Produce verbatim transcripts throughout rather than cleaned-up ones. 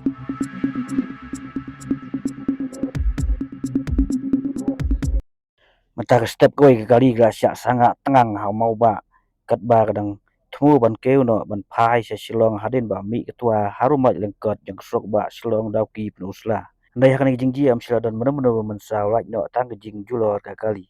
Mynta ka step kawei ka kali ka la shah sangeh tngan ha u maw ba katba ka dang thmu ban kiew noh ban phai sha Shillong hadien ba mih ka twa harum Mailengkot jong ka surok ba Shillong Dawki Pynursla. Hynrei ha kane ka jingjia ym shym la don mano mano ba mynsaw, lait noh tang ka jingjulor ka kali.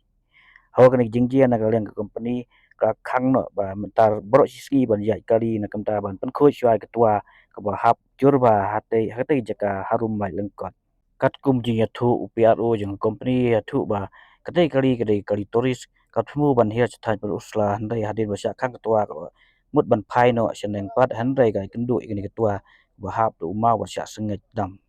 Ha kane ka jingjia na ka liang ka kompani ka khang noh ba mynta baroh shi sngi ban ïaid kali na ka bynta ban pynkhuid shuwa ïa ka twa kaba hap jur bha ha katei, ha katei ka jaka harum Mailengkot. Katkum jingïathuh u P R O jong ka kompani ïathuh ba katei ka kali ka dei ka kali tourist, ka thmu ban hiar sha thaiñ Pynursla, hynrei hadien ba shah khang ka twa kaba mut ban phai noh shaneng pat, hynrei ka ïakynduh ïa kane ka twa kaba hap da u maw ba shah sngewdam.